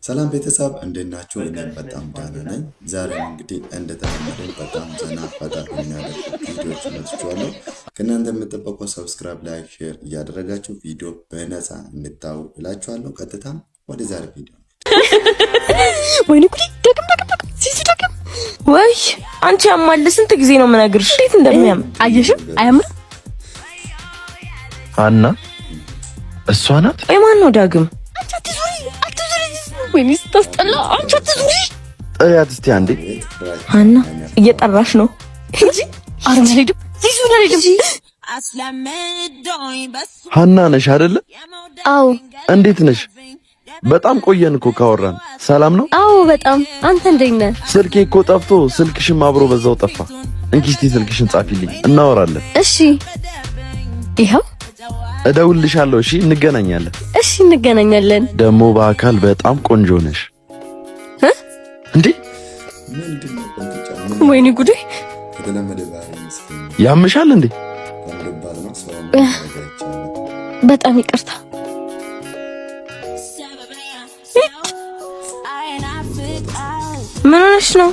ሰላም ቤተሰብ፣ እንዴት ናችሁ? እኔም በጣም ደህና ነኝ። ዛሬም እንግዲህ እንደተለመደው በጣም ዘና ፈታ የሚያደርጉ ቪዲዮዎች መጥቻለሁ። ከእናንተ የምጠበቀው subscribe፣ like፣ share እያደረጋችሁ ቪዲዮ በነፃ እንድታዩ እላችኋለሁ። ቀጥታም ወደ ዛሬ ቪዲዮ። ወይኔ ጉዴ! ዳግም፣ ዳግም፣ ዳግም፣ ሲሱ ዳግም! ወይ አንቺ ያማል። ስንት ጊዜ ነው የምነግርሽ? እንዴት እንደሚያም አየሽም? አያምርም? ሀና እሷ ናት። ቆይ ማን ነው ዳግም? አንቺ አትዙሪ፣ አትዙሪ! ወይኔ ስታስጠላ! አንቺ አትዙሪ! ጥሪያት እስቲ አንዴ። ሀና እየጠራሽ ነው እንጂ። ኧረ አልሄድም፣ ሲሱ አልሄድም። ሀና ነሽ አይደለ? አዎ። እንዴት ነሽ? በጣም ቆየን እኮ ካወራን። ሰላም ነው? አዎ በጣም። አንተ እንዴት ነህ? ስልኬ እኮ ጠፍቶ ስልክሽም አብሮ በዛው ጠፋ። እንኪ እስቲ ስልክሽን ጻፊልኝ፣ እናወራለን። እሺ ይኸው። እደውልልሻለሁ። እሺ፣ እንገናኛለን። እሺ እንገናኛለን። ደግሞ በአካል በጣም ቆንጆ ነሽ። እንዴ? ምንድን ነው ቆንጥጫ? ወይኔ ጉዴ! የተለመደ ባህሪ ይመስለኛል። ያምሻል እንዴ? ለምዶባት ነው፣ ሰው ማድረግ አይቻልም። በጣም ይቅርታ። ምን ሆነሽ ነው?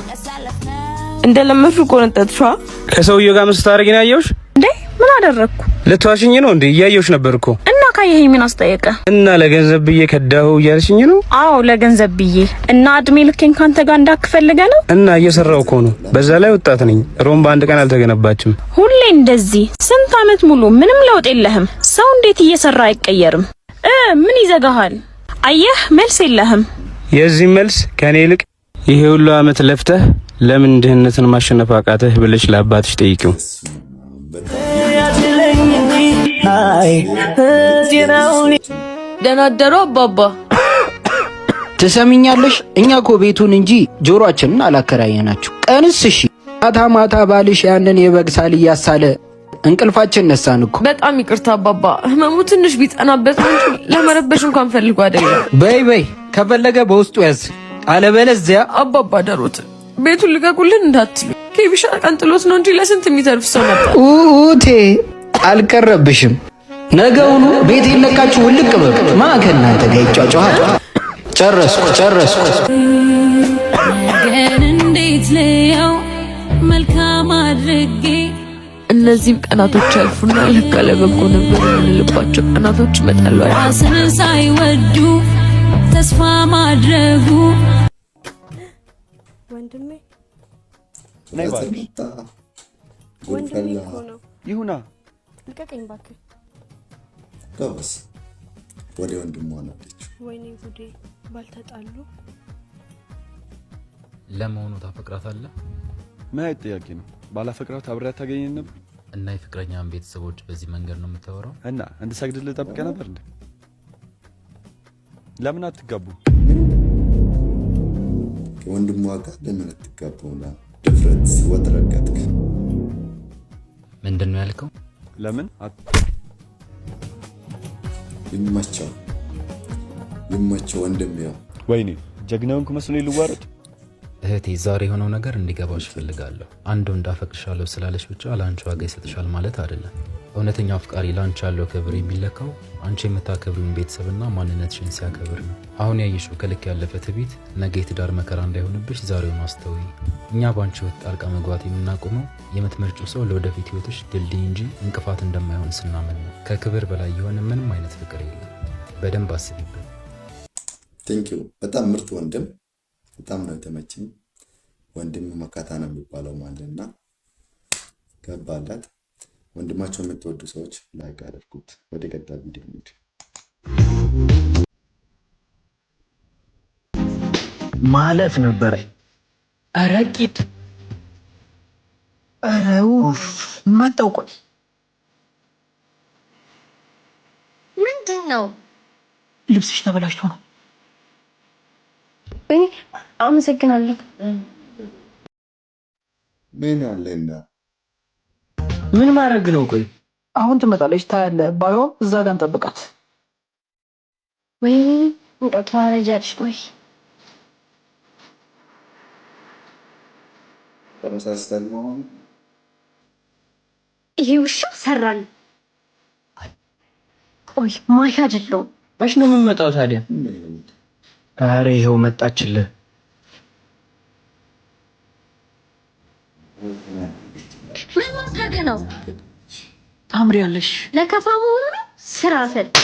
እንደለመድሽው ቆነጠጥሽዋ? ከሰውየው ጋር ምን ስታደርጊ ነው ያየሁሽ? እንዴ፣ ምን አደረግኩ? ልትዋሽኝ ነው እንዴ? እያየሁሽ ነበር እኮ። እና ካየኸኝ ምን አስጠየቀ? እና ለገንዘብ ብዬ ከዳሁ እያልሽኝ ነው? አዎ ለገንዘብ ብዬ። እና እድሜ ልኬን ካንተ ጋር እንዳክፈልገ ነው? እና እየሰራው እኮ ነው። በዛ ላይ ወጣት ነኝ። ሮም በአንድ ቀን አልተገነባችም። ሁሌ እንደዚህ ስንት አመት ሙሉ ምንም ለውጥ የለህም። ሰው እንዴት እየሰራ አይቀየርም? ምን ይዘጋሃል? አየህ፣ መልስ የለህም። የዚህ መልስ ከኔ ይልቅ ይሄ ሁሉ አመት ለፍተህ ለምን ድህነትን ማሸነፍ አቃተህ ብለሽ ለአባትሽ ጠይቂው። በጣም ደህና አደሩ አባባ። ትሰሚኛለሽ? እኛ እኮ ቤቱን እንጂ ጆሮአችንን አላከራየናችሁ። ቀንስ እሺ፣ ማታ ማታ ባልሽ ያንን የበግ ሳል እያሳለ እንቅልፋችን ነሳን እኮ። በጣም ይቅርታ አባባ፣ ህመሙ ትንሽ ቢጠናበት ነው እንጂ ለመረበሽ እንኳን ፈልጎ አይደለም። በይ በይ፣ ከፈለገ በውስጡ ያዝ፣ አለበለዚያ አባባ ደሮት ቤቱን ልቀቁልን እንዳትሉ። ኬቢሻ ቀንጥሎት ነው እንጂ ለስንት የሚተርፍ ሰው ነበር። ኡቴ አልቀረብሽም። ነገውኑ ቤት ለቃችሁ ውልቅ በሉ። ማ ከእናንተ ጋር ይጫጫሃል? ጨረስኩ ጨረስኩ። ነገን እንዴት ልየው መልካም አድርጌ? እነዚህም ቀናቶች ያልፉና ለካ ለበጎ ነበር የምንልባቸው ቀናቶች ይመጣሉ። ራስን ሳይወዱ ተስፋ ማድረጉ። ወንድሜ። መጣ። ወንድሜ ጉድፈላ። እኮ ነው። ይሁና። ልቀቀኝ እባክህ። ጎበዝ፣ ወደ ወንድሟ ነው ያለችው። ወይኔ ጉዴ፣ ባልተጣሉ። ለመሆኑ ታፈቅራታለህ? ምን አይነት ጥያቄ ነው? ባላፈቅራት አብሬያት ታገኘኝ ነበር? እና የፍቅረኛን ቤተሰቦች በዚህ መንገድ ነው የምታወራው? እና እንድሰግድልህ ጠብቀህ ነበር እንዴ? ለምን አትጋቡ? ከወንድሟ ጋር ለምን አትጋባው? ድፍረት ወጥ ረገጥክ። ምንድን ነው ያልከው? ለምን ይመቸው ይመቸው ወንድም ያው። ወይኔ ጀግናውን መስሎኝ ልዋረድ። እህቴ፣ ዛሬ የሆነው ነገር እንዲገባሽ እፈልጋለሁ። አንድ ወንድ አፈቅርሻለሁ ስላለሽ ብቻ ለአንቺ ዋጋ ይሰጥሻል ማለት አይደለም። እውነተኛው አፍቃሪ ለአንቺ ያለው ክብር የሚለካው አንቺ የምታከብሪውን ቤተሰብና ማንነትሽን ሲያከብር ነው። አሁን ያየሽው ከልክ ያለፈ ትዕቢት ነገ የትዳር መከራ እንዳይሆንብሽ ዛሬውን አስተውይ። እኛ በአንቺ ህይወት ጣልቃ መግባት የምናቆመው የምትመርጪው ሰው ለወደፊት ህይወትሽ ድልድይ እንጂ እንቅፋት እንደማይሆን ስናምን ነው። ከክብር በላይ የሆነ ምንም አይነት ፍቅር የለም። በደንብ አስቢበት። Thank you፣ በጣም ምርጥ ወንድም፣ በጣም ነው የተመቸኝ። ወንድም መካታ ነው የሚባለው ማለት እና ገባላት። ወንድማቸው የምትወዱ ሰዎች like አድርጉት። ወደ ቀጣይ ቪዲዮ እንሂድ። ማለት ነበረ። ኧረ ቂጥ፣ ኧረ ውፍ መጣው። ቆይ። ምንድን ነው? ልብስሽ ተበላሽቶ ነው። ወይኔ አመሰግናለሁ። ምን አለና? ምን ማድረግ ነው? ቆይ አሁን ትመጣለች፣ ታያለህ። ባይሆን እዛ ጋር እንጠብቃት። ወይኔ እንደው ተዋረጃለሽ። ቆይ። ተመሳስተን መሆን። ይሄ ውሻ ሰራን። ቆይ ማሂ አይደለሁም። መች ነው የምመጣው ታዲያ? ኧረ ይኸው መጣችልህ። ምን ማድረግ ነው? ታምሪያለሽ። ለከፋ መሆኑ ነው? ስራ ፈት።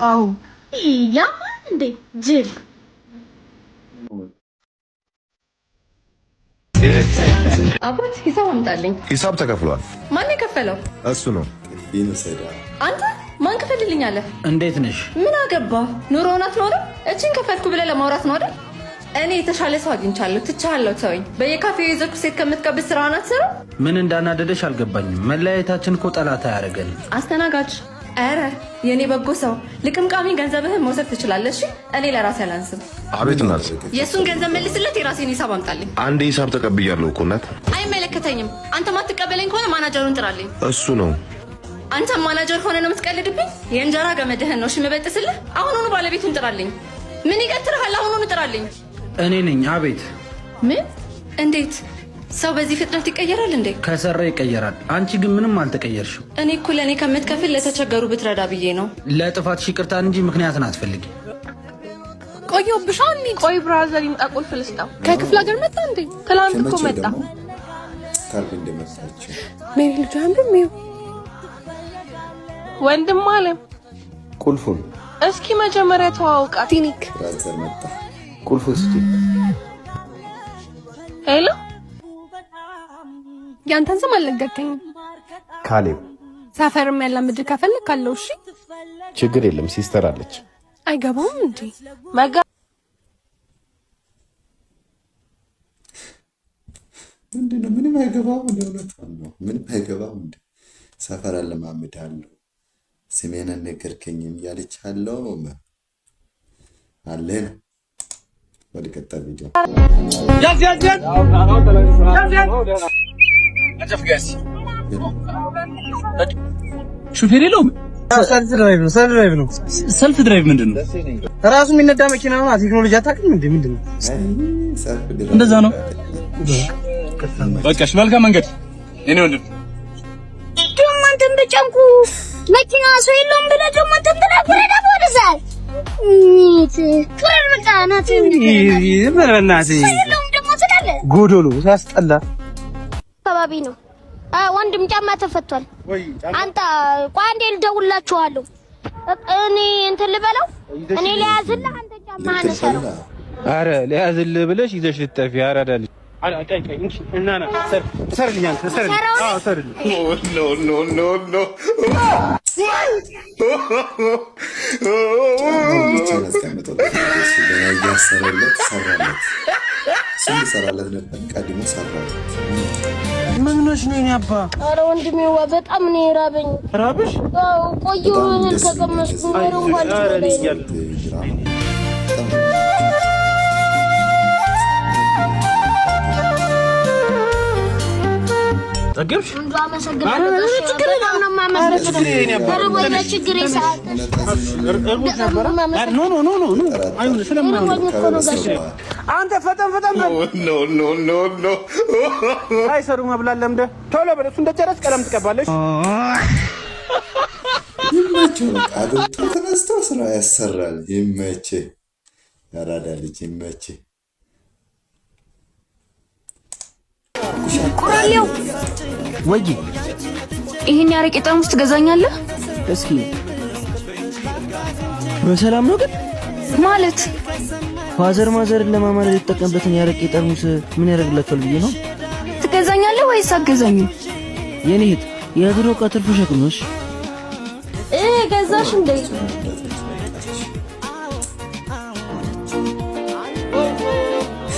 አዎ። ያማል እንዴ ጅል። አባት፣ ሂሳብ አምጣልኝ። ሂሳብ ተከፍሏል። ማን የከፈለው? እሱ ነው። አንተ ማን ክፈልልኝ አለ? እንዴት ነሽ? ምን አገባ? ኑሮውን አትኖርም? እችን ከፈልኩ ብለህ ለማውራት ነው አይደል? እኔ የተሻለ ሰው አግኝቻለሁ። ትቻለሁ። ተወኝ። በየካፌው የዘርኩ ሴት ከምትቀብስ ስራዋን አትሰራም? ምን እንዳናደደሽ አልገባኝም። መለያየታችን እኮ ጠላት አያደርገንም። አስተናጋጅ፣ ኧረ የእኔ በጎ ሰው፣ ልቅምቃሚ ገንዘብህን መውሰድ ትችላለህ። እሺ፣ እኔ ለራሴ አላንስም። አቤት እናት። የእሱን ገንዘብ መልስለት፣ የራሴን ሂሳብ አምጣልኝ። አንድ ሂሳብ ተቀብያለሁ እኮ እናት። አይመለከተኝም። አንተ ማትቀበለኝ ከሆነ ማናጀሩን ጥራልኝ። እሱ ነው። አንተ ማናጀር ሆነ ነው የምትቀልድብኝ? የእንጀራ ገመድህን ነው እሺ የምበጥስልህ። አሁኑኑ ባለቤቱን ጥራልኝ። ምን ይቀትርሃል? አሁኑኑ ጥራልኝ። እኔ ነኝ። አቤት። ምን? እንዴት ሰው በዚህ ፍጥነት ይቀየራል እንዴ? ከሰራ ይቀየራል። አንቺ ግን ምንም አልተቀየርሽም። እኔ እኮ ለእኔ ከምትከፍል ለተቸገሩ ብትረዳ ብዬ ነው። ለጥፋትሽ ይቅርታን እንጂ ምክንያትን አትፈልጊ። ቆየሁብሽ። እንሂድ። ቆይ brother ይምጣ፣ ቁልፍ ልስጠው። ከክፍለ ሀገር መጣ እንዴ? ትላንት እኮ ከመቼ መጣ። ደግሞ ካርድ እንደመጣችው። ሜሪ ልጁ አያምርም? ይኸው ወንድም አለም። ቁልፉን እስኪ መጀመሪያ ተዋውቃት። ቲኒክ brother መጣ። ቁልፉን ስጪ። Hello፣ ያንተን ስም አልነገርከኝም። ካሌብ። ሰፈርም ያላምድ ከፈለክ አለው። እሺ። ችግር የለም፣ sister አለች። አይገባውም እንዴ መጋ ምንድነው? ምንም አይገባም እንደ እውነቷን ነው። ምንም አይገባም እንደ ሰፈር አለማምዳለሁ፣ ስሜን አልነገርከኝም እያለች አለው አለ ነው። ወደ ቀጣይ ቪዲዮ። ያዝ ያዝ ያዝ ያዝ ያዝ። ሹፌር የለውም። Self drive ነው። Self drive ነው። Self drive ምንድን ነው? ራሱ የሚነዳ መኪና ነው። ቴክኖሎጂ አታውቅም እንዴ? ምንድን ነው? እንደዛ ነው። በቃ እሺ፣ መልካም መንገድ የኔ ወንድም። ደግሞ አንተን በጨንቁ መኪና ሰው የለውም ብለህ ደግሞ አንተን ብለህ ወረዳ ወደዛ ኒት ፍረድ በቃ ናት። በእናትህ። ሰው የለውም ደግሞ ትላለህ። ጎዶሎ ሲያስጠላ። አካባቢ ነው። ወንድም፣ ጫማ ተፈቷል። አንተ ቆይ አንዴ ልደውልላችኋለሁ። እኔ እንትን ልበለው፣ እኔ ሊያዝልህ፣ አንተ ጫማህን እሰረው። አረ ሊያዝልህ ብለሽ ይዘሽ ልጠፊ አራዳ ልጅ። ሰርልኝ አንተ ሰርልኝ። አዎ ሰርልኝ። No, no, no, no. ጫማውን ብቻ አስቀምጦለት እሱ ገና እያሰረለት ሰራለት። እሱ ሊሰራለት ነበር፣ ቀድሞ ሰራለት። ምን ሆነሽ ነው የኔ አባ? ኧረ ወንድሜዋ፣ በጣም ነው የራበኝ። ራብሽ? አዎ፣ ቆየሁ በጣም እህል ደስ የሚል ከቀመስኩ። ኧረ እንኳን ልበላ ነው። ድራማ በጣም ጠገብሽ? እንደው አመሰግናለሁ። በጣም ነው የማመሰግነው። ርቦኝ በችግሬ ሰዓት እርቦሽ ነበረ? No, no, no, no, no፣ አይሁን ስለማይሆን ርቦኝ እኮ ነው ጋሼ። አንተ ፈጠን ፈጠን በል። No, no, no, no. ሳይሰሩ መብላት ለምደህ ቶሎ በል። እሱ እንደጨረስ ቀለም ትቀባለሽ። ይመቸው። በቃ አግብቶ ተነስቶ ስራ ያሰራል። ይመቼ ያራዳ ልጅ ይመቼ። ቁራሌው። ወይ። ይሄን ያረቄ ጠርሙስ ትገዛኛለህ? እስኪ በሰላም ነው ግን? ማለት? Father ማዘርን ለማማለል የተጠቀምበትን ያረቄ ጠርሙስ ምን ያደርግላቸዋል ብዬ ነው። ትገዛኛለህ ወይስ አገዛኝም? የኔ እህት፣ የድሮ ዕቃ ትርፉ ሸክም ነው። እሺ። ገዛሽ እንዴ?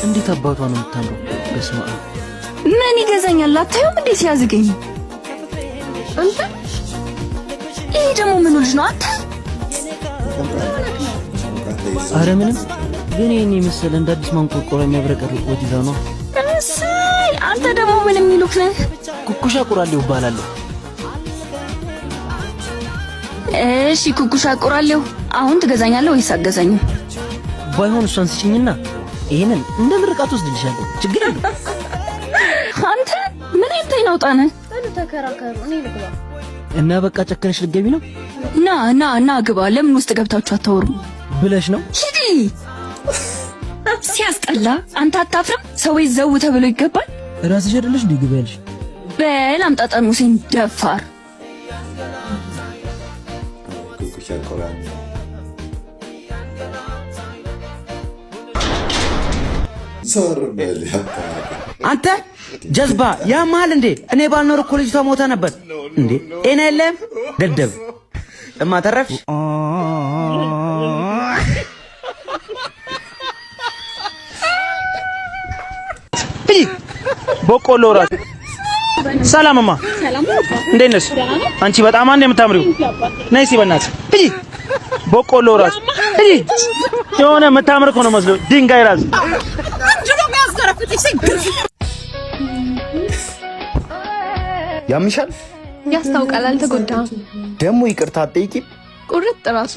እንዴት አባቷ ነው የምታምረው! በስመ አብ። ምን ይገዛኛል? አታዩም እንዴ ሲያዝገኝ? አንተ፣ ይሄ ደግሞ ምኑ ልጅ ነው? አንተ። አረ ምንም፣ ግን ይሄን የመሰለ እንደ አዲስ ማንቆርቆሪያ የሚያብረቀርቅ ወጥ ይዛ ነው። እሰይ! አንተ ደግሞ ምን የሚሉክ ነህ? ኩኩሻ ቁራሌው እባላለሁ። እሺ ኩኩሻ ቁራሌው፣ አሁን ትገዛኛለህ ወይስ አገዛኝም? ባይሆን እሷን ስጭኝና ይሄንን እንደ ምርቃት ወስድልሻለሁ። ችግር የለም። አንተ ምን አይነት አይን አውጣ ነህ? በሉ ተከራከሩ፣ እኔ ልግባ። እና በቃ ጨክነሽ ልትገቢ ነው? ና ና ና ግባ። ለምን ውስጥ ገብታችሁ አታወሩም? ብለሽ ነው? ሂዲ። ሲያስጠላ። አንተ አታፍርም? ሰው ቤት ዘው ተብሎ ይገባል? ራስሽ አይደለሽ እንዴ ግቢ ያልሽ? በል አምጣ ጠርሙሴን፣ ደፋር። ኩኩሻ ቆራኛ። ዞር በል አባቴ። አንተ ጀዝባ ያማል እንዴ? እኔ ባልኖር እኮ ልጅቷ ሞታ ነበር እንዴ። ጤና የለም ደደብ። እማ ተረፍሽ? በቆሎ ራሱ። ሰላም እማ፣ እንዴት ነሽ? አንቺ በጣም አንድ የምታምሪው። ነይ እስኪ በእናትሽ ሂጂ። በቆሎ ራሱ ሂጂ። የሆነ የምታምር እኮ ነው መስሎ ድንጋይ ራሱ። ያምሻል? ያስታውቃል። አልተጎዳህም። ደግሞ ይቅርታ አትጠይቂም? ቁርጥ ራሱ።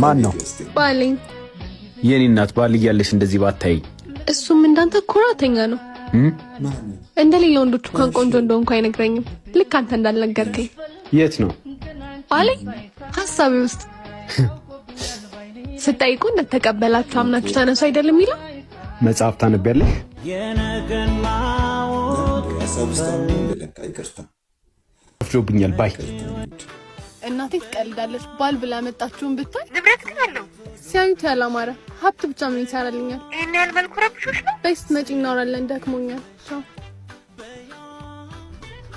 ማን ነው? ባሌ። የኔ እናት፣ ባል እያለሽ እንደዚህ ባታይ። እሱም እንዳንተ ኩራተኛ ነው። እንደ ሌላ ወንዶች እንኳን ቆንጆ እንደሆንኩ አይነግረኝም። ልክ አንተ እንዳልነገርከኝ። የት ነው? ባሌ ሀሳቤ ውስጥ። ስጠይቁ እንደተቀበላችሁ አምናችሁ ተነሱ አይደለም የሚለው? መጽሐፍ ታነቢያለሽ? ሀሳብ ውስጥ አሁን ለካ ይቅርታ። ወስዶብኛል bye። እናቴ ትቀልዳለች። ባል ብላ መጣችሁን ብታይ ንብረት ግን አለው። ሲያዩት ያላማረ ሀብት ብቻ ምን ይሰራልኛል? ይሄን ያህል መልኩ ረብሾሽ ነው? በይ ስትመጪ እናወራለን። ደክሞኛል። ቻው።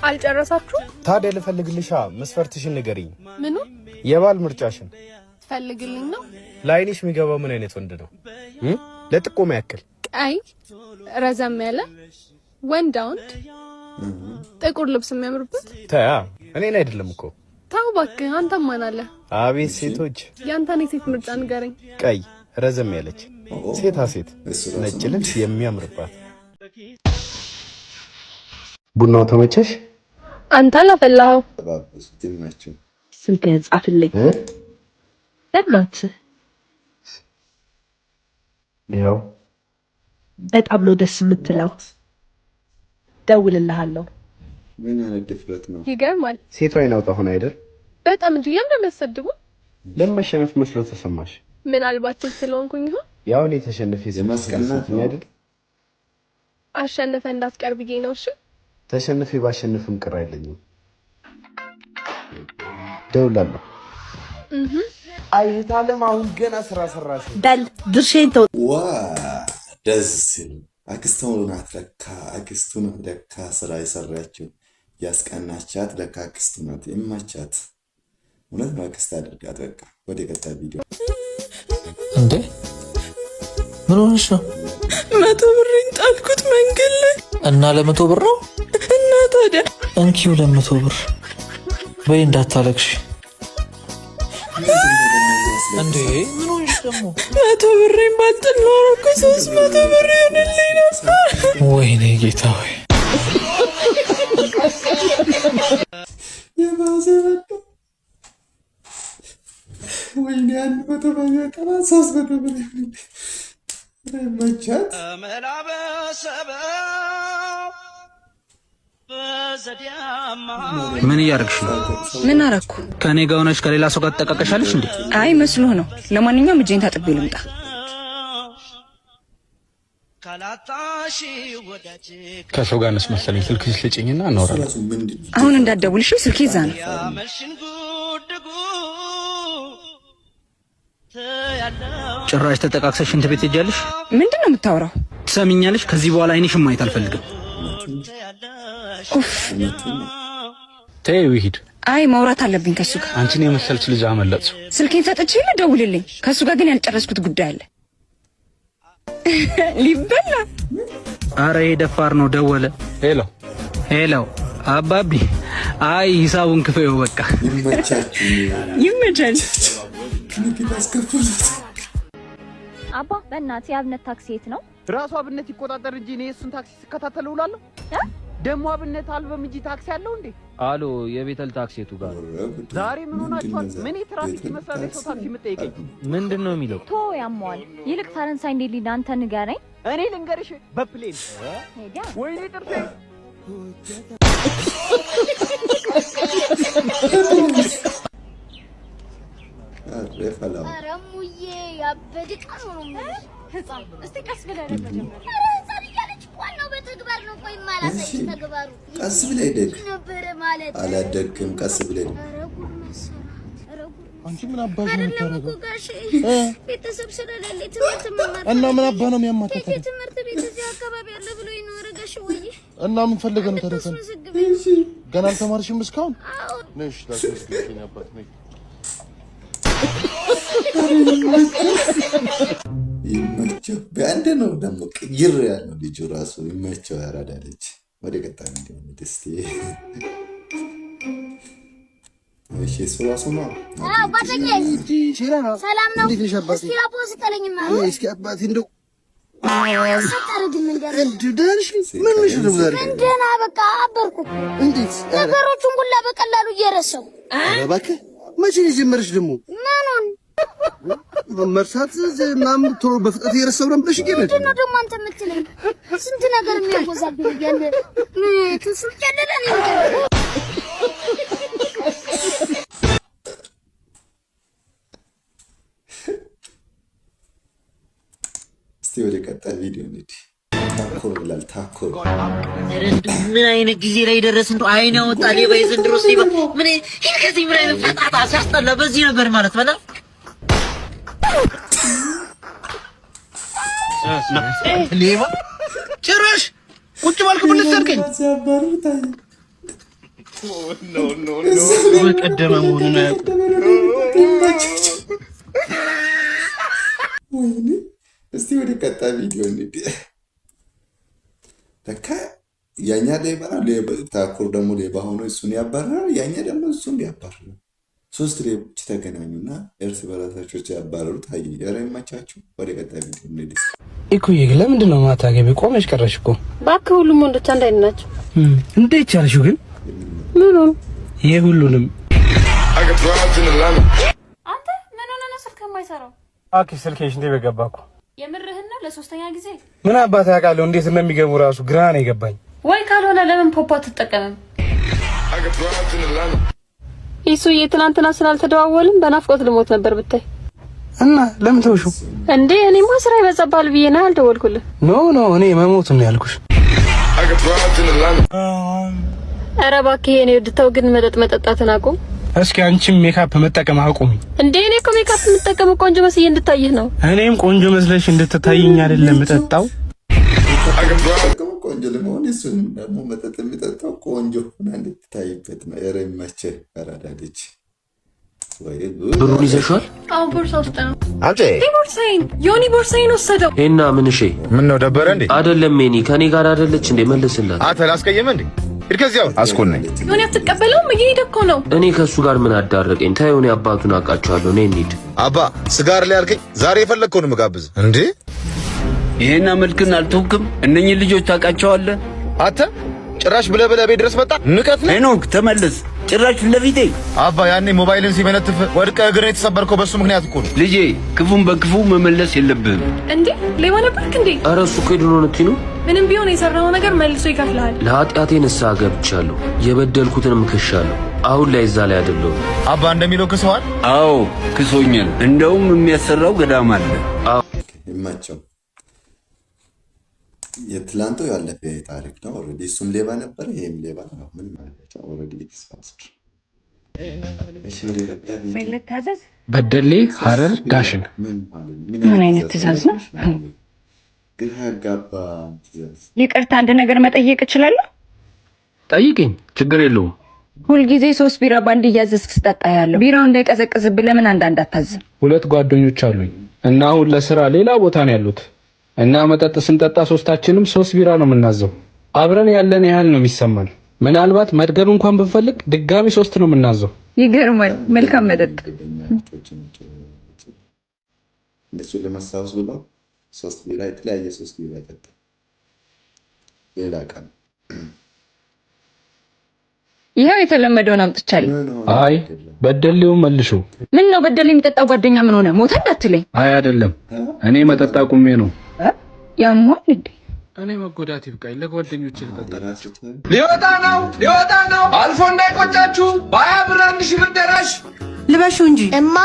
አልጨረሳችሁም? ታዲያ ልፈልግልሻ፣ መስፈርትሽን ንገሪኝ። ምኑ? የባል ምርጫሽን። ትፈልግልኝ ነው? ለአይንሽ የሚገባው ምን አይነት ወንድ ነው? ለጥቆማ ያክል። ቀይ፣ ረዘም ያለ ወንድ ወንድ፣ ጥቁር ልብስ የሚያምርበት። ተያ፣ እኔን አይደለም እኮ። ተው እባክህ፣ አንተም ማን አለ? አቤት ሴቶች። ያንተን የሴት ምርጫ ንገረኝ። ቀይ፣ ረዘም ያለች ሴታ ሴት፣ ነጭ ልብስ የሚያምርባት። ቡናው ተመቸሽ? አንተ አላፈላኸው። ስልክህን ጻፍልኝ በእናትህ። ያው። በጣም ነው ደስ የምትለው። ደውልልሃለሁ። ምን አይነት ድፍረት ነው? ይገርማል። ሴቷ አይን አውጣ ሆነ አይደል? በጣም እንጂ። ለምን ነው የሚያሰድቡ? ለመሸነፍ መስሎ ተሰማሽ? ምናልባት ሴት ስለሆንኩኝ ይሆን? ያው እኔ ተሸንፌ የማስቀናት ነው። አይደል? አሸንፈ እንዳትቀር ብዬ ነው። እሺ። ተሸንፌ ባሸንፍም ቅር አይለኝም። ደውላለሁ። አይታለም አሁን ገና ስራ ሰራሽ። በል ድርሼን ተው። ዋ ደስ ሲል! አክስቱ ናት ለካ፣ አክስቱ ናት ለካ ስራ የሰራችው፣ ያስቀናቻት ለካ አክስቱ ናት። ይማቻት። እውነት ነው። አክስት አድርጋት። በቃ ወደ ቀጣይ ቪዲዮ። እንዴ፣ ምን ሆነሽ ነው? 100 ብሬን ጣልኩት መንገድ ላይ። እና ለ100 ብር ነው? እና ታዲያ? እንኪ 200 ብር፣ በይ እንዳታለቅሽ። እንዴ፣ ምን ሆንሽ ደግሞ? 100 ብሬን ባልጥል ኖሮ እኮ 300 ብር ይሆንልኝ ነበር። ወይኔ ጌታ ሆይ። የባሰ በቃ። ወይኔ፣ 100 ብር ጠባ 300 ብር ይሆንልኝ። ይመቻት። ምን እያደረግሽ ነው? ምን አረኩ? ከእኔ ጋር ሆነሽ ከሌላ ሰው ጋር ትጠቃቀሻለሽ እንዴ? አይ መስሎህ ነው። ለማንኛውም እጄን ታጥቤ ልምጣ። ከሰው ጋር ነሽ መሰለኝ። ስልክሽ ስጭኝና እናወራለን። አሁን እንዳትደውልሽ፣ ስልኬ እዛ ነው። ጭራሽ ተጠቃቅሰሽ ሽንት ቤት ሄጃለሽ። ምንድን ነው የምታወራው? ትሰሚኛለሽ? ከዚህ በኋላ አይንሽን ማየት አልፈልግም። ኡፍ። ተይው ይሂድ። አይ ማውራት አለብኝ ከሱ ጋር። አንቺን የመሰለች ልጅ አመለጥሽው። ስልኬን ሰጥቼ ደውልልኝ። ከሱ ጋር ግን ያልጨረስኩት ጉዳይ አለ። ሊበላ። አረ ይሄ ደፋር ነው። ደወለ። Hello hello፣ አባቢ። አይ ሂሳቡን ክፈይው በቃ። ይመቻችሁ። ይመቻል። ምግብ አስከፍሉት። አባ በእናትህ የአብነት ታክሲ የት ነው? ራሱ አብነት ይቆጣጠር እንጂ እኔ እሱን ታክሲ ስከታተል እውላለሁ። ደግሞ አብነት አልበም እንጂ ታክሲ አለው እንዴ? አሎ፣ የቤተል ታክሲ የቱ ጋር? ዛሬ ምን ሆናችኋል? ምን የትራፊክ ይመስላል የሰው ታክሲ የምጠይቀኝ? ምንድን ነው የሚለው? ቶ ያመዋል። ይልቅ ፈረንሳይ እንዴት ልሂድ አንተ ንገረኝ። እኔ ልንገርሽ፣ በ plane። ሄዲያ። ወይኔ ጥርሴ። ኧረ ፈላው። ኧረ እሙዬ ያበደ ዕቃ ነው ነው የምልሽ። ህፃን፣ እስቲ ቀስ ብለህ መጀመሪያ። ኧረ ህፃን እያለች፣ ዋናው በተግባር ነው። ቆይ ማላሳይሽ ተግባሩ። ቀስ ብለህ ደግ። ነበረ ማለት። አላደግክም። ቀስ ብለህ። ኧረ ጉድ መሰራት! ኧረ ጉድ! አንቺ ምን አባሽ ነው አይደለም እኮ የምታደርገው? ጋሼ፣ ቤተሰብ ስለሌለ ትምህርት መማር እና ምን አባህ ነው የሚያማታ ቴቴ ታዲያ? ትምህርት ቤት እዚህ አካባቢ አለ ብሎ ይኖረ ጋሼ ወይ። እና ምን ፈልገህ ነው ታዲያ? እንድታስመዘግበኝ። ገና አልተማርሽም እስካሁን? አዎ። ነሽ ላስመዝግብሽ የኔ አባት፣ ነይ። ይመቸው። በአንድ ነው ደግሞ ቅይር ያለው ልጁ ራሱ፣ ይመቸው። ያራዳ ልጅ። ወደ ቀጣይ እንዲሆን እስቲ። እሺ፣ እሱ ራሱ ነው። አዎ ጓደኛዬ፣ ሰላም ነው? እንዴት ነሽ አባቴ? እስኪ አቦ ስጠለኝማ። እስኪ አባቴ እንደው ስታረግም እንደ እንዲሁ ደህና ነሽ? ምን ሆነሽ ነው ዛሬ? ደህና፣ በቃ አበርኩ። እንዴት? ነገሮቹን ሁላ በቀላሉ እየረሳው። ኧረ እባክህ፣ መቼ ነው የጀመረሽ ደግሞ? ምኑን? መርሳት ምናምን ቶሎ በፍጥነት እየረሳሁ ነው ብለሽ እየሄድሽ። ምንድን ነው ደግሞ አንተ የምትለኝ? ስንት ነገር የሚያወዛግብ እያለ ምን ትሱ ጨለለ ነው። እስቲ ወደ ቀጣይ ቪዲዮ እንሂድ። ታኮር ይላል፣ ታኮር። ኧረ እንደው ምን አይነት ጊዜ ላይ ደረስን? እንደው አይን ያወጣ ሌባ፣ የዘንድሮስ ሌባ ምን ይሄ ከዚህ ምን አይነት ፈጣጣ ሲያስጠላ። በዚህ ነበር ማለት በላ። ሌባ፣ ጭራሽ ቁጭ ባልክ ልትሰርቀኝ። በቀደመ መሆኑን አያውቁም። ወይኔ፣ እስቲ ወደ ቀጣይ ቪዲዮ እንሂድ። ለካ ያኛ ሌባ ነው። ታኩር ደግሞ ሌባ ሆኖ እሱን ያባርራል። ያኛ ደግሞ እሱን ያባርራል። ሶስት ሌቦች ተገናኙና እርስ በራሳቸው ሲያባረሩ ታየ። ኧረ ይመቻችሁ። ወደ ቀጣይ ቪዲዮ እንሂድ። እኩዬ፣ ግን ለምንድን ነው ማታገቢ? ቆመሽ ቀረሽ እኮ። እባክህ፣ ሁሉም ወንዶች አንድ አይነት ናቸው። እንዴት ቻልሽው ግን? ምኑን? ይሄ ሁሉንም። አንተ ምን ሆነህ ነው ስልክ የማይሰራው? እባክሽ፣ ስልኬ ሽንት ቤት ገባ እኮ። የምርህን ነው? ለሶስተኛ ጊዜ? ምን አባት ያውቃለሁ እንዴት እንደሚገቡ ራሱ ግራ ነው የገባኝ። ወይ ካልሆነ ለምን ፖፖ አትጠቀምም? ይሱዬ፣ ትናንትና ስላልተደዋወልን በናፍቆት ልሞት ነበር ብታይ። እና ለምን ተውሽው? እንዴ፣ እኔማ ስራ ይበዛብሃል ብዬ ነው ያልደወልኩልህ። No, no፣ እኔ መሞት ነው ያልኩሽ። ኧረ እባክህ የኔ ውድ ተው ግን መጠጥ መጠጣትን አቁም። እስኪ አንቺም ሜካፕ መጠቀም አቁሚ። እንዴ፣ እኔ እኮ ሜካፕ የምጠቀመው ቆንጆ መስዬ እንድታይህ ነው። እኔም ቆንጆ መስለሽ እንድትታይኝ አይደለም የምጠጣው። ቆንጆ ለመሆን፣ እሱንም ደግሞ መጠጥ የሚጠጣው ቆንጆ ሆና እንድትታይበት ነው። ኧረ ይመችህ አራዳ ልጅ። ወይ ጉድ! ብሩን ይዘሽዋል? አዎ፣ ቦርሳ ውስጥ ነው። አምጪ። ቦርሳዬን፣ ዮኒ ቦርሳዬን ወሰደው። ይሄና ምን እሺ? ምን ነው ደበረ እንዴ? አይደለም ሜኒ፣ ከኔ ጋር አይደለች እንዴ? መልስላት። አንተ ላስቀየመ እንዴ? ሂድ ከዚያው አስኮን ነኝ። ዮኒ፣ አትቀበለውም? እየሄደ እኮ ነው። እኔ ከእሱ ጋር ምን አዳረቀኝ? ታየው፣ እኔ አባቱን አውቃቸዋለሁ። እኔ እንሂድ። አባ ስጋር ላይ አልከኝ። ዛሬ የፈለግከውን ምጋብዝ እንዴ? ይሄን አመልክን አልተውክም። እነኚህ ልጆች ታውቃቸዋለህ? አንተ ጭራሽ ብለህ ብለህ ቤት ድረስ መጣ። ንቀት ነው። ሄኖክ ተመለስ። ጭራሽ ፊት ለፊቴ። አባ፣ ያኔ ሞባይልን ሲመነትፍ ወድቀህ እግርን የተሰበርከው በሱ ምክንያት እኮ ነው። ልጄ፣ ክፉን በክፉ መመለስ የለብህም። እንዴ፣ ሌባ ነበርክ እንዴ? ኧረ እሱ እኮ የድሮ ነው። ምንም ቢሆን የሰራው ነገር መልሶ ይከፍልሃል። ለኃጢአቴ ንስሐ ገብቻለሁ፣ የበደልኩትንም ክሻለሁ። አሁን ላይ እዛ ላይ አይደለሁም። አባ እንደሚለው ክሰዋል። አዎ ክሶኛል። እንደውም የሚያሰራው ገዳም አለ። ይመቸው። የትላንቱ ያለፈ ታሪክ ነው። Already እሱም ሌባ ነበር፣ ይሄም ሌባ ነው። ምን ማለት ነው? Already it's past። እሺ፣ ወደ ቀጣይ ቪዲዮ። በደሌ፣ ሐረር፣ ዳሽን። ምን ማለት ምን አይነት ትዕዛዝ ነው? ግራ ያጋባ ትዕዛዝ። ይቅርታ፣ አንድ ነገር መጠየቅ እችላለሁ? ጠይቅኝ፣ ችግር የለውም። ሁልጊዜ ሶስት ቢራ ባንድ እያዘዝክ ስጠጣ ያለው ቢራው እንዳይቀዘቅዝብህ ለምን አንዳንድ አታዝም? ሁለት ጓደኞች አሉኝ እና አሁን ለስራ ሌላ ቦታ ነው ያሉት እና መጠጥ ስንጠጣ ሶስታችንም ሶስት ቢራ ነው የምናዘው። አብረን ያለን ያህል ነው የሚሰማን። ምናልባት መድገም እንኳን ብንፈልግ ድጋሚ ሶስት ነው የምናዘው። ይገርማል። መልካም መጠጥ። እነሱን ለማስታወስ ብለው ሶስት ቢራ፣ የተለያየ ሶስት ቢራ ጠጣ። ሌላ ቀን። ይኸው የተለመደውን አምጥቻለሁ። አይ፣ በደሌውን መልሹ። ምን ነው፣ በደሌ የሚጠጣው ጓደኛ ምን ሆነ? ሞተ እንዳትለኝ። አይ አይደለም፣ እኔ መጠጥ አቁሜ ነው። ያሟል እንዴ? እኔ መጎዳት ይብቃኝ፣ ለጓደኞቼ ልጠጣላቸው። ሊወጣ ነው፣ ሊወጣ ነው። አልፎ እንዳይቆጫችሁ። በ20 ብር 1,000 ብር ደራሽ። ልበሹ እንጂ። እማ።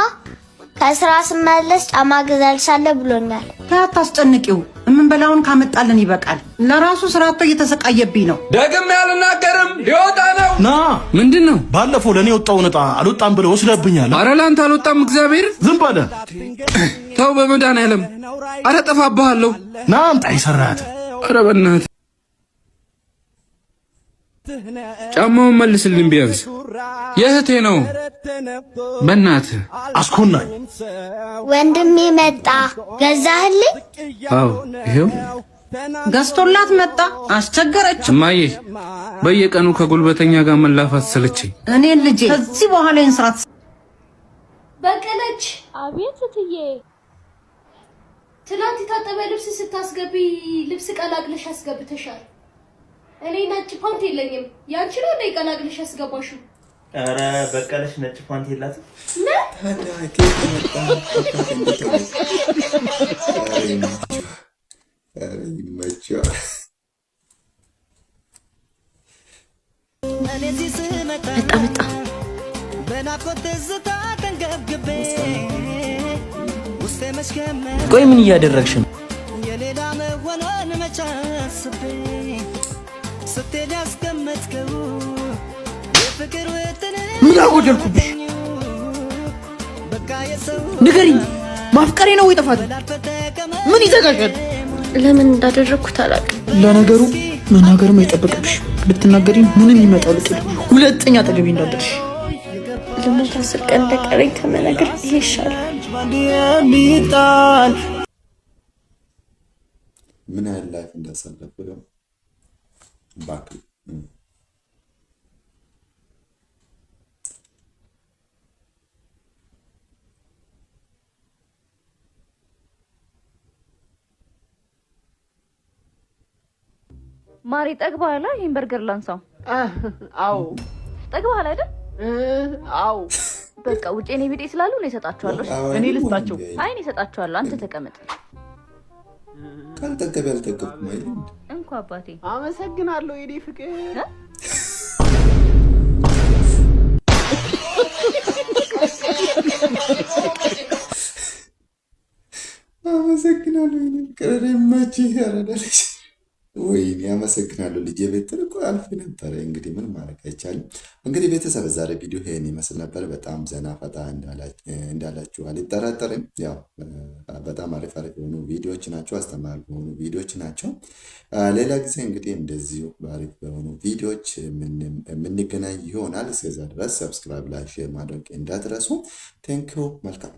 ከስራ ስመለስ ጫማ ገዛልሻለሁ ብሎኛል። አታስጨንቂው። የምንበላውን ካመጣልን ይበቃል። ለራሱ ስራ አጥቶ እየተሰቃየብኝ ነው። ደግሜ አልናገርም። ሊወጣ ነው። ና። ምንድን ነው? ባለፈው ለእኔ የወጣውን ዕጣ አልወጣም ብለህ ወስደብኛል። አረ ለአንተ አልወጣም። እግዚአብሔር ዝም በለ። ተው በመድኃኒዓለም። አረ ጠፋብሃለሁ። ና አምጣ የሰራሃት። አረ በእናትህ ጫማውን መልስልኝ ቢያንስ የእህቴ ነው። በእናትህ አስኮናኝ። ወንድሜ መጣ፣ ገዛህልኝ? አዎ ይሄው። ገዝቶላት መጣ። አስቸገረች። እማዬ በየቀኑ ከጉልበተኛ ጋር መላፋት ሰለቸኝ። እኔን ልጄ ከዚህ በኋላ ይህን ስራ በቀለች። አቤት እትዬ። ትናንት የታጠበ ልብስ ስታስገቢ ልብስ ቀላቅለሽ አስገብተሻል። እኔ ነጭ ፓንት የለኝም። ያንቺ ነው እንደ ቀላቅለሽ ያስገባሽው? ኧረ በቀለች ነጭ ፓንት የላትም። ታዲያ ከየት መጣ? አባት እንዴት ሆነ? ኧረ ይመችው፣ ኧረ ይመችው። መጣ መጣ። ቆይ ምን እያደረግሽ ነው? ምን አጎደልኩብሽ? ንገሪኝ። ማፍቀሬ ነው ወይ ጥፋቴ? ምን ይዘጋሻል? ለምን እንዳደረግኩት አላውቅም። ለነገሩ መናገርም አይጠበቅብሽ። ብትናገሪ ምንም ይመጣው ልጥ ሁለተኛ አጠገቤ እንዳትደርሺ። ልሞት 10 ቀን እንደቀረኝ ከመናገር ይሄ ይሻላል። ምን ያህል life እንዳሳለፉ ያው እባክህ። ማሪ ጠግበሃል? ይህን በርገር ላንሳው። አዎ። ጠግበሃል አይደል? አዎ። በቃ ውጭ እኔ ቢጤ ስላሉ እኔ እሰጣቸዋለሁ። እኔ ልስጣቸው። አይ እኔ እሰጣቸዋለሁ። አንተ ተቀመጥ። ካልጠገብ ያልጠገብኩም አይደል? እንኳ አባቴ። አመሰግናለሁ የኔ ፍቅር። አመሰግናለሁ የኔ ፍቅር። እኔ መቼ ያረዳልሽ። ወይኔ አመሰግናለሁ ልጄ ቤት እኮ አልፌ ነበረ። እንግዲህ ምን ማድረግ አይቻልም። እንግዲህ ቤተሰብ ዛሬ ቪዲዮ ይሄን ይመስል ነበር። በጣም ዘና ፈታ እንዳላችሁ አልጠራጠርም። ያው በጣም አሪፍ አሪፍ የሆኑ ቪዲዮዎች ናቸው፣ አስተማሪ የሆኑ ቪዲዮዎች ናቸው። ሌላ ጊዜ እንግዲህ እንደዚሁ አሪፍ በሆኑ ቪዲዮዎች የምንገናኝ ይሆናል። እስከዛ ድረስ subscribe፣ like፣ share ማድረግ እንዳትረሱ። Thank you። መልካም